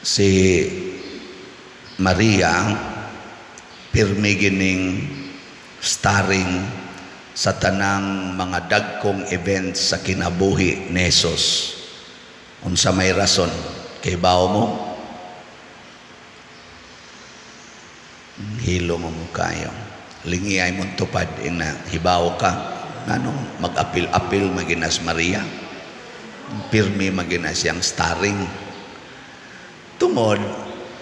Si Maria pirmi gining starring sa tanang mga dagkong events sa kinabuhi ni Jesus. Unsa may rason? Kay bao mo? Hilo mo mo kayo. Lingi ay mong tupad ina hibaw ka. Nganong mag-apil-apil maginas Maria? Pirmi maginas siyang starring. Tungod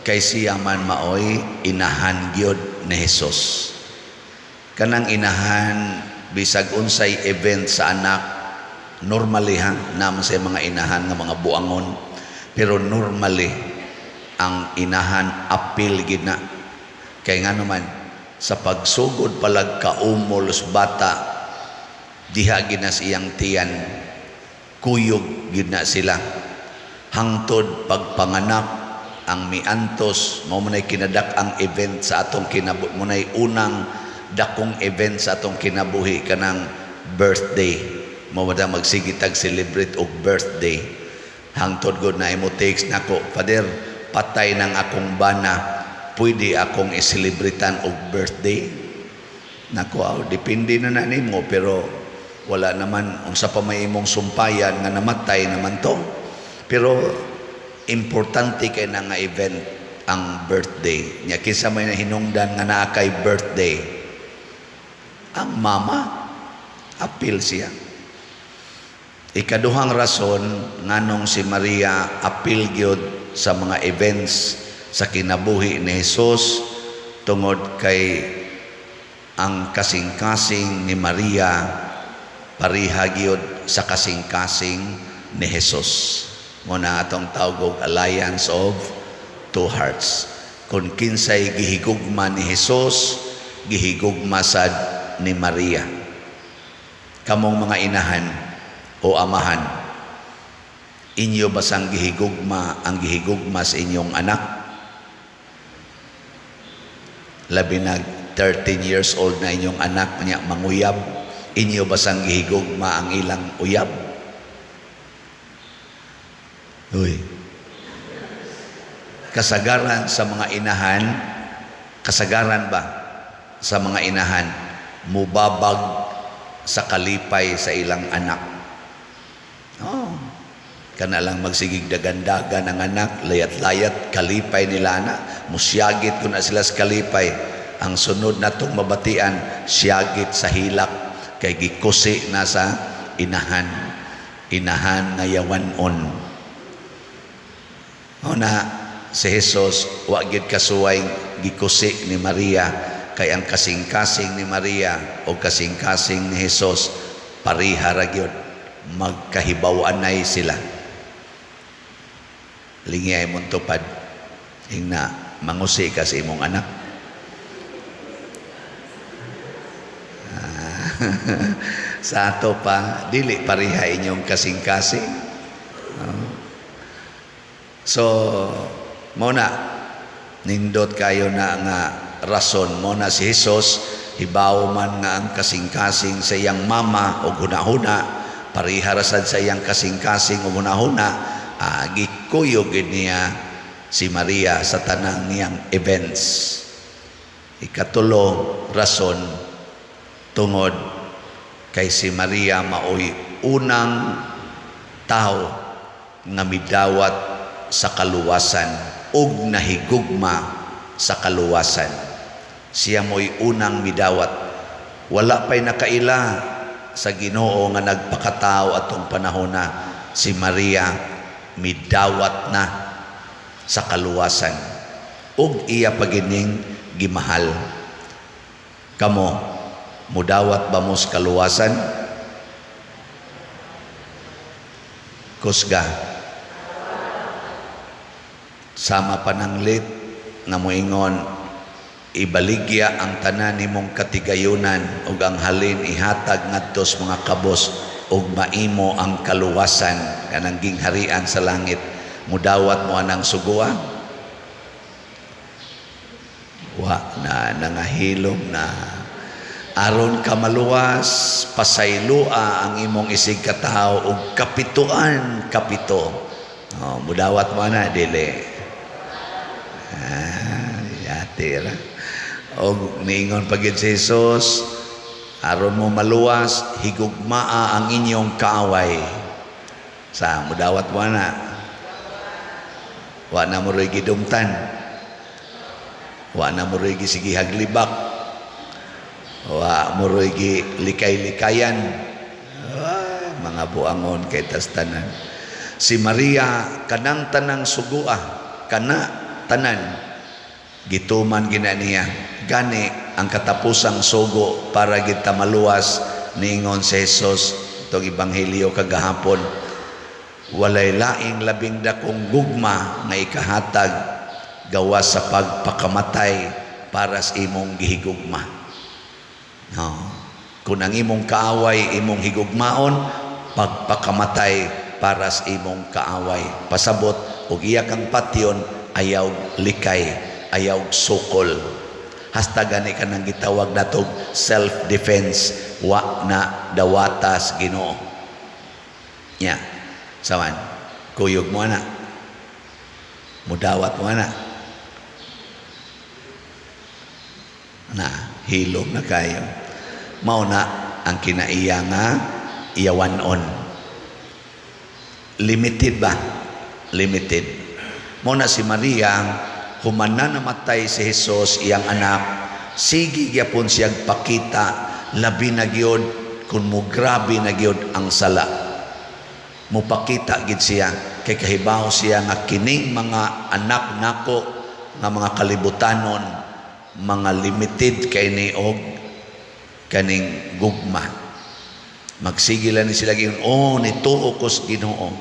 kay siya man maoy inahan gyud ni Jesus. Kanang inahan, bisag unsay event sa anak, normally ha, naman sa mga inahan nga mga buangon, pero normally ang inahan apil gid na. Kay nga naman sa pagsugod palag kaumol sa bata, diha gid na sa iyang tiyan, kuyog gid na sila hangtod pagpanganak. Ang miantos mao man ay kinadak ang event sa atong kinabuhi, mo nay unang dakong event sa atong kinabuhi, kanang birthday. Mo ba magsige tag celebrate og birthday hangtod gud na imo text nako, "Father, patay ng akong bana, pwede akong iselebritan og birthday?" Nako, aw, depende na na nimo, pero wala naman, unsa pa may imong sumpayan nga namatay naman to. Pero importante kay na nga event ang birthday nya. Kinsa may nahinungdan nga naa kay birthday? Ang mama, apil siya. Ikaduhang rason nganong si Maria apil gyud sa mga events sa kinabuhi ni Jesus, tungod kay ang kasing-kasing ni Maria pareha gyud sa kasing-kasing ni Jesus. Mo na atong tawag og alliance of two hearts. Kung kinsay gihigugma ni Jesus, gihigugma sad ni Maria. Kamong mga inahan o amahan, inyo basang gihigugma ang gihigugma sa inyong anak? Labi nag 13 years old na inyong anak niya manguyab, inyo basang gihigugma ang ilang uyab? Uy. Kasagaran sa mga inahan, kasagaran ba sa mga inahan, mubabag sa kalipay sa ilang anak. Oh. Kana lang magsigig dagandagan ang anak, layat-layat, kalipay nila na, musyagit ko na sila sa kalipay. Ang sunod na itong mabatian, siyagit sa hilak, kay gikusi na sa inahan. Inahan nga yawanon. O na, si Jesus, wa gyud kasuway gikusi ni Maria, kay ang kasing-kasing ni Maria o kasing-kasing ni Jesus, pareha ra gyud, magkahibaw-anay sila. Lingi ay mong tupad ingna mangusi ka sa imong anak. Sa ato pa dili pareha inyong kasing-kasing. Oh. So mo na nindot kayo na nga rason. Mo na si Jesus, hibaw man nga ang kasing-kasing sa iyang mama o hunahuna pareha ra sad sa iyang kasing-kasing o hunahuna, gikuyog gid niya si Maria sa tanang niyang events. Ikatulo rason, tungod kay si Maria maoy unang tao nga midawat sa kaluwasan ug nahigugma sa kaluwasan. Siya mo'y unang midawat. Wala pa'y nakaila sa Ginoo nga nagpakatao atong panahon na si Maria midawat na sa kaluwasan ug iya pagining gimahal. Kamo, mudawat ba mo sa kaluwasan? Kusga. Sama pananglit nga moingon, "Ibaligya ang tanan nimong katigayunan ug ang halin ihatag ngadto sa mga kabos ug maimo ang kaluwasan," kanang gingharian sa langit. Mudawat mo anang sugua? Wa na, nangahilom na. Aron ka maluwas, pasaylua ang imong isig katawo og kapituan kapito. Oh, mudawat mo na, dili? Ah, yati ra. Og niingon pa gid si Jesus, aron mo maluwas, higugmaa ang inyong kaaway. Sa mudawat mo na? Wa na mo ro'y gidumtan. Wa na mo ro'y gisigihag libak. Wa mo ro'y likay-likayan. Ah, mga buangon kay tas tanan. Si Maria, kanang tanang sugua, kana tanan gituman gina niya. Gani ang katapusang sugo para kita maluwas, niingon si Jesus itong ebanghelyo kagahapon, walay laing labing dakong gugma nga ikahatag gawas sa pagpakamatay para sa imong gihigugma. No. Kung ang imong kaaway imong higugmaon, pagpakamatay para sa imong kaaway. Pasabot, og iya kang patyon, ayaw likay, ayaw sukol. Hasta gani kanang gitawag natog self-defense, wa na dawatas Ginoo. Nya, saman, kuyog mo na. Mudawat mo na. Na, hilom na kayo. Mao na ang kinaiya nga iyawanon. Limited ba? Limited. Mao na si Maria, human na namatay si Jesus, iyang anak, sige gyapon siyang pakita, labi na gyud kung mo grabe na gyud ang sala. Mupakita gid siya kay kahibaw siya nga kining mga anak nako nga mga kalibutanon, mga limited kay ni og kaning gugma. Magsige lang ni sila giyon, "Oh, nituo ko sa Ginoo.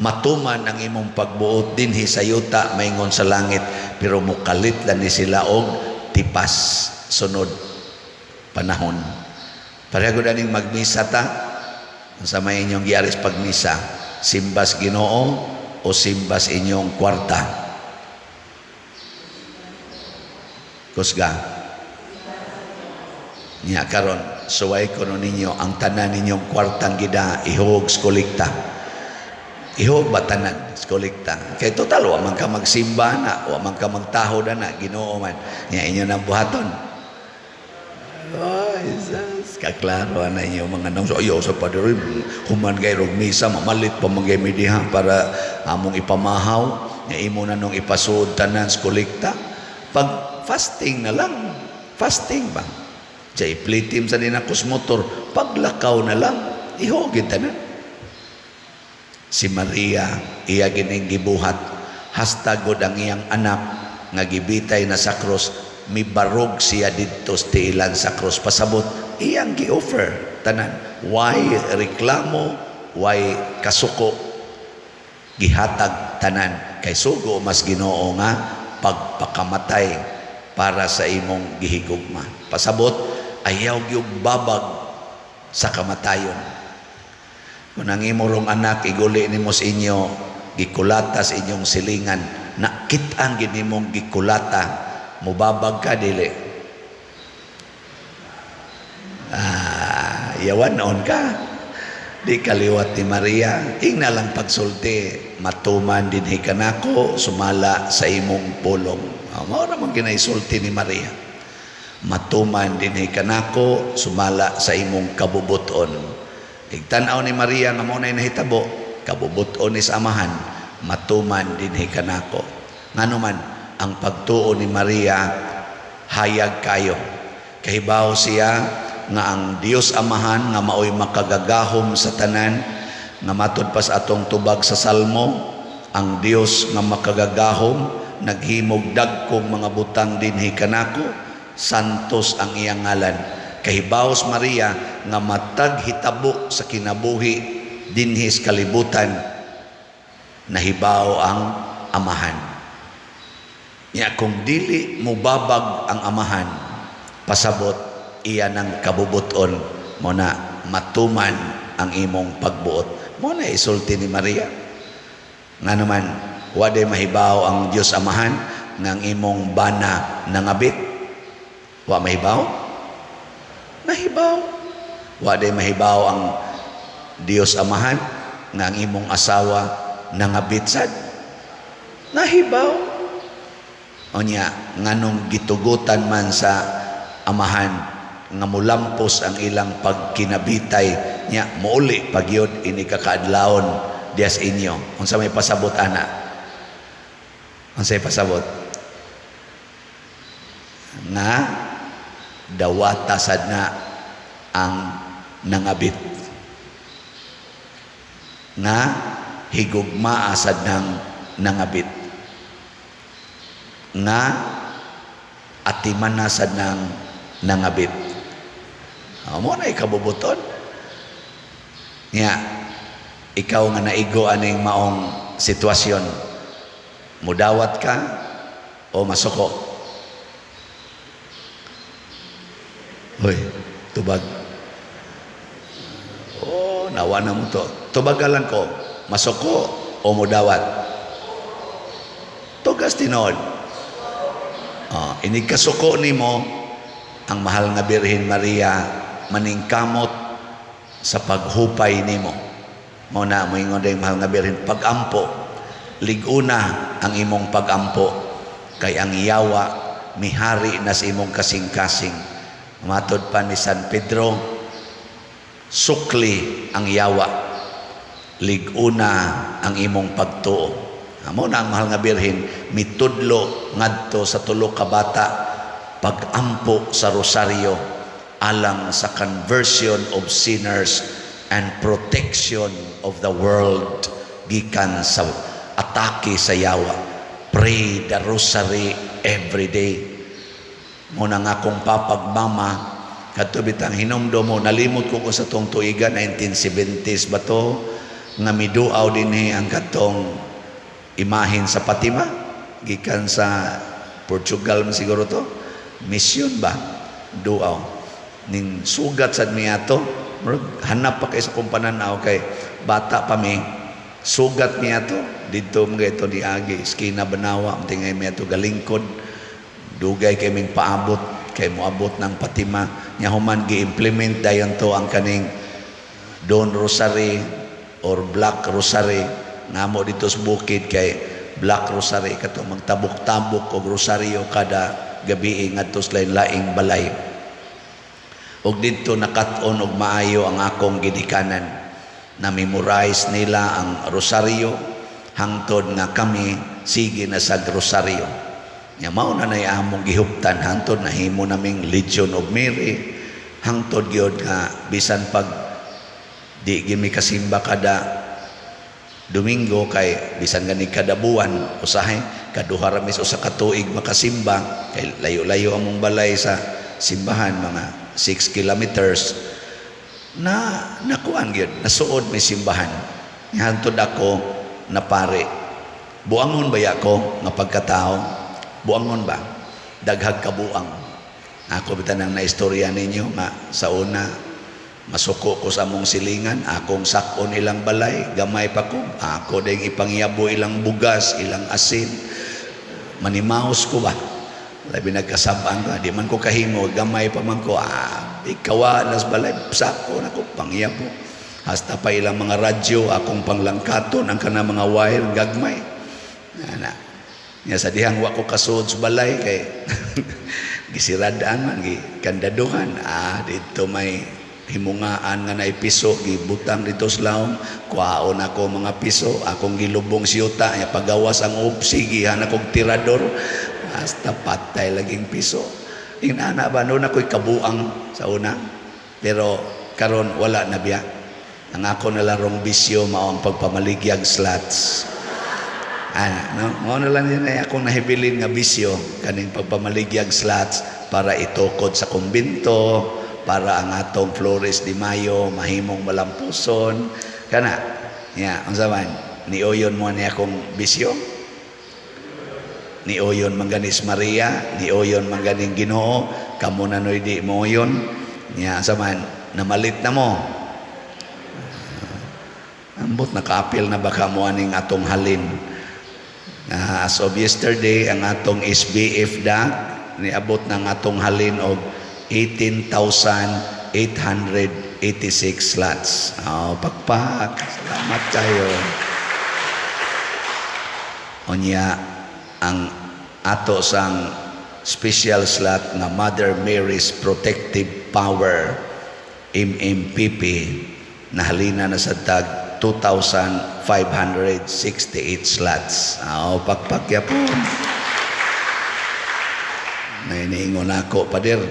Matuman ang imong pagbuot dinhi sa yuta maingon sa langit," pero mukalit lang ni sila og tipas sunod panahon. Pareho gud aning magmisa ta. Sa may inyong giaris pagmisa, simbas Ginoo o simbas inyong kwarta? Kusga. Niya karon suway ko no ninyo ang tanan ninyong kwartang gida ihog sa kolekta. Ihog ba tanan sa kolekta? Kay total wa man ka magsimba na, wa man ka magtahod na, Ginoo man. Nya inyo nang buhaton. Ay, sus, kaklaro na inyo mga nang so ayaw sa padre, human kay rog misa, mamalit pa man kay mi diha para among ipamahaw. Nya imo na nung ipasuod tanan sa kolekta. Pag fasting na lang, fasting ba? Sa iplitim sa dinakos motor, paglakaw na lang, ihogin tanan. Si Maria, iya gining gibuhat, hasta god ang iyang anak nga gibitay na sa krus, mibarog siya didto sa tiilan sa krus. Pasabot, iyang gi-offer tanan. Why reklamo, why kasuko, gihatag tanan. Kay sugo mas Ginoo nga pagpakamatay para sa imong gihigugma. Pasabot, ayaw gyud babag sa kamatayon. Kung ang imong anak iguli nimo sa inyo, gikulata sa inyong silingan, nakit-ang gid nimong gikulata, mubabag ka dili? Ah, yawan noon ka. Di kaliwat ni Maria, ingna lang pagsulti, "Matuman dinhi kanako sumala sa imong pulong." Ah, mao ra man ginaisulti ni Maria. "Matuman dinhi kanako sumala sa imong kabubuton." Igtan-aw ni Maria nga mao nay nahitabo, kabubuton ni sa Amahan, "Matuman dinhi kanako." Ngano man ang pagtuo ni Maria hayag kayo. Kahibaw siya nga ang Dios Amahan nga maoy makagagahom sa tanan, nga matud pa sa atong tubag sa Salmo, ang Dios nga makagagahom naghimog dagkong mga butang dinhi kanako, santos ang iyang ngalan. Kahibaw si Maria nga matag hitabo sa kinabuhi dinhi sa kalibutan, nahibaw ang Amahan. Nya kung dili mubabag ang Amahan, pasabot iya ng kabubuton mo na matuman ang imong pagbuot. Mo na isulti ni Maria. Nga naman, waday mahibaw ang Dios Amahan nga ang imong bana nangabit? Wa mahibaw? Nahibaw. Waday mahibaw ang Dios Amahan nga ang imong asawa nangabit sad? Nahibaw. Onya, nganong gitugutan man sa Amahan nga mulampos ang ilang pagkinabitay nya mouli pagyud ini kakaadlawon dias inyo? Unsa may pasabot ana? Unsa may pasabot? Nga dawata sad na ang nangabit, nga higugmaa sad ng nangabit, nga atiman na sad ng nangabit. Oh, mao na ikabubuton nya. Ikaw nga naigo aning maong sitwasyon, mudawat ka o masuko? Hoy, tubag. Oh, nawa na mo to. Tubagalan ko, masuko o mudawat? Tugas tinuod. Oh, inig kasuko nimo, ang mahal nga Birhen Maria maningkamot sa paghupay nimo. Mao na moingon dayong mahal nga Birhen, pagampo, liguna ang imong pagampo kay ang yawa mihari na sa imong kasing-kasing. Matod pa ni San Pedro, sukli ang yawa, liguna ang imong pagtuo. Mao na ang mahal nga Birhen mitudlo ngadto sa tulo ka bata pagampo sa rosaryo alang sa conversion of sinners and protection of the world gikan sa atake sa yawa. Pray the rosary every day. Mao na nga akong papag mama kadto bitang hinumdom mo, nalimot ko sa tong tuiga, 1970s ba to, nga miduaw dinhi ang katong imahin sa Fatima gikan sa Portugal man siguro to, mission ba, duaw ning sugat sad mi ato. Murag hanap pa kay sa akong pananaw kay bata pa mi. Sugat mi ato didto mga ito diagi eskina Banawa tingay mi ato galingkod, dugay kay ming paabot kay moabot ng Fatima nya. Human gi-implement dayon to ang kaning Dawn Rosary or Black Rosary ngamo dito sa bukid, kay Black Rosary kato magtabok-tabok og rosaryo kada gabi ngadto sa lain-laing balay. Ug didto nakat-on og maayo ang akong gidikanan. Na memorize nila ang rosaryo hangtod nga kami sige na sa rosaryo. Nya mao na nay among gihuptan hangtod nahimo naming Legion of Mary, hangtod gyud nga bisan pag di gyud mi kasimba kada Domingo, kay bisan gani kada buwan usahay kaduha ra mi sa usa ka tuig makasimba kay layo-layo among balay sa simbahan, mga 6 kilometers na. Nakuan gyud, nasuod may simbahan hangtod ako na pare. Buangon ba ako nga pagkatao? Buangon ba? Daghag kabuang. Ako bitan ang naistorya ninyo nga sa una masuko ko sa among silingan, akong sakon ilang balay, gamay pa ko, ako ding ipangyabo ilang bugas, ilang asin. Manimaos ko ba? Labi nagkasabaan ko, di man ko kahimo, gamay pa man ko, ikawa nas balay, sako na ko, pangyabo. Hasta pa ilang mga radyo, akong panglangkaton, ang kana mga wire, gagmay. Ana. Nya sa dihang wa ko kasuod sa balay kay gisiradaan man, gi kandaduhan. Ah, dito may himungaan nga naay piso, gibutang dito sa lawom, kuhaon ako mga piso, akong gilubong siyuta, nya pagawas ang upsi, gihan akong tirador, hasta patay laging piso. Inana ba noon ako'y kabuang sa una. Pero karon wala na biya. Ang ako nalarong bisyo mao ang pagpamaligyag slots. Ana, no? Mao na lang yun ay akong nahibilin nga bisyo kaning pagpamaligyag slots para itukod sa kumbinto, para ang atong Flores de Mayo mahimong malampuson. Kana, ya, unsa man nioyon mo ni akong bisyo? Nioyon man ganis Maria, nioyon man ganing Ginoo, kamo na noy di mooyon. Nya unsa man, namalit na mo? Ambot nakaapil na baka mo aning atong halin. As of yesterday, ang atong SBF da niabot ng atong halin og 18,886 slots. Oh, pakpak. Salamat kayo. Unya ang ato sang special slot nga Mother Mary's Protective Power, MMPP, nahalina na sa tag 2,568 slots. Aw, pakpak yapon. Nainiingon ako, "Pader,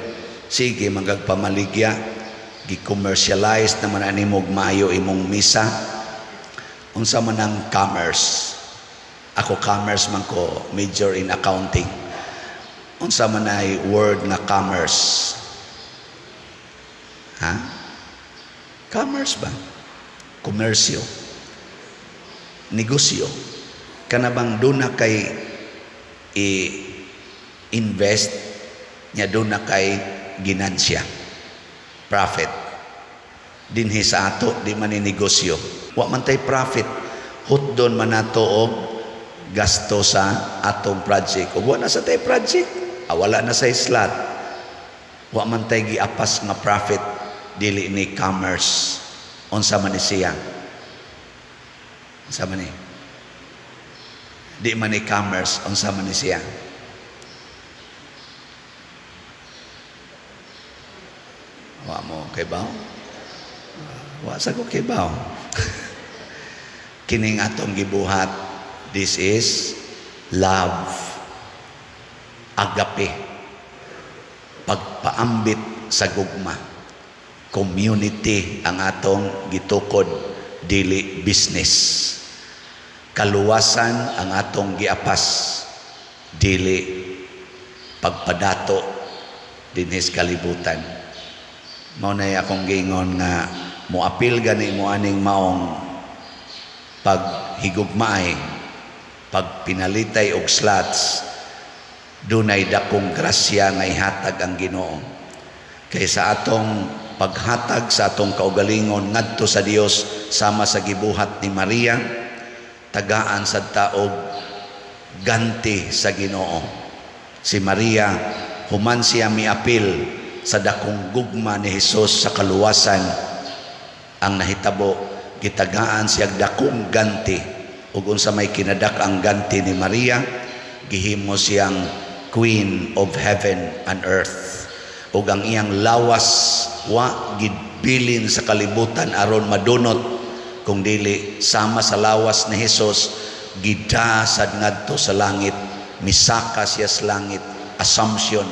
sige magagpamaligya, gi-commercialize naman ani mo maayo imong misa." Unsa man ang commerce? Ako, commerce man ko, major in accounting. Unsa man ay word nga commerce? Ha? Commerce ba? Komersyo. Negosyo. Kana bang duna kay i-invest nya duna kay ginansya? Profit. Dinhi sa ato, di man ni negosyo. Wa man tay profit. Hutdon man nato og gasto sa atong project. Ug wa na sa tay project, wala na sa slot. Wa man tay giapas nga profit, dili ni commerce. Unsa man ni siya? Unsa man ni? Di man ni commerce, unsa man ni siya? Wa mo kay baw? Wa sa ko kay baw. Kining atong gibuhat, this is love. Agape. Pagpaambit sa gugma. Community ang atong gitukod, dili business. Kaluwasan ang atong giapas, dili pagpadato dinhis kalibutan. Mao na akong giingon nga moapil gani mo aning maong paghigugmaay, pagpinalitay og slots, dunay dakong grasya nga ihatag ang Ginoo. Kay sa atong paghatag sa atong kaugalingon ngadto sa Dios sama sa gibuhat ni Maria, tagaan sad ta og ganti sa Ginoo. Si Maria, human siya miapil sa dakong gugma ni Hesus sa kaluwasan, ang nahitabo, gitagaan siya dakong ganti. Ug unsa may kinadak ang ganti ni Maria? Gihimo siyang Queen of Heaven and Earth. Ug ang iyang lawas wa gibilin sa kalibutan aron madunot, kung dili sama sa lawas ni Hesus, gida sad ngadto sa langit. Misaka siya sa langit, assumption,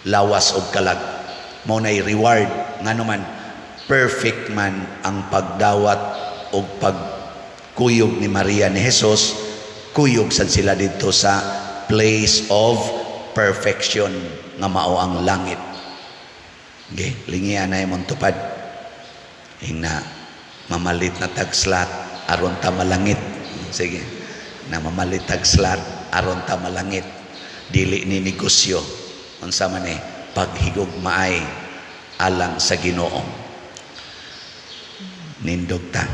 lawas og kalag. Mao nay reward. Ngano man, perfect man ang pagdawat og pagkuyog ni Maria ni Jesus, kuyog sad sila didto sa place of perfection nga mao ang langit. Okay, lingian na imong tupad. Ingna mamalit na tag slot aron ta malangit. Sige. Na mamalit tag slot aron ta malangit. Dili ni negosyo. Unsa man ni? Paghigugmaay alang sa Ginoo. Nindog ta.